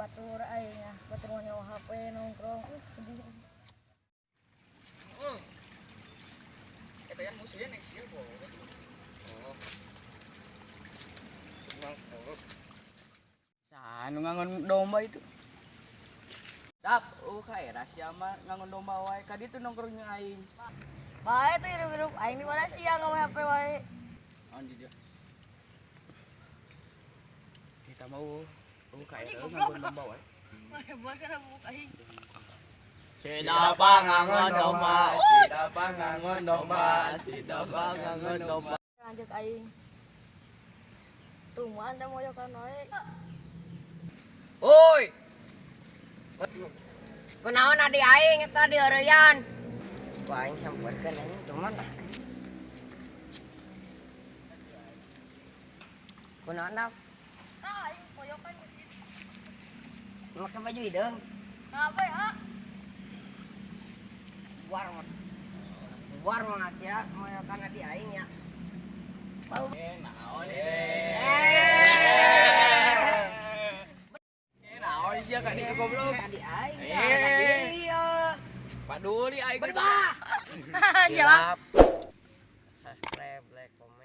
Batur aing ah, batur mah nyawa HP nongkrong. Sedih. Oh. Eta yang musuhnya next year po. Oh. Emang oh. Sanu ngangon domba itu. Dap, oh kae rahasia mah ngangon domba wae. Ka ditu nongkrongnya aing. Bae tuh hirup-hirup aing di mana sia ngomong HP wae. Naon di dia? Kita mau oh kae ngangon domba wae. Si dapa ngangon domba, si dapa ngangon domba, si dapa ngangon domba. Lanjut aing. Tuman da moyokan wae. Oi, Kunaon adi aing eta di heureyan. Ku aing sampeurkeun anjing cuman ah. Kunaon dap? Tah aing moyokan ku situ. Make baju hideung. Ngapain ah? Buar mah. Buar mah sia moyokan adi aing ya. Bau. Naon Eh. Naon sia ka ditu goblok. Adi aing Eh. harga diri ya. Paduli aing. Berbah. Siapa? Subscribe, like, komen.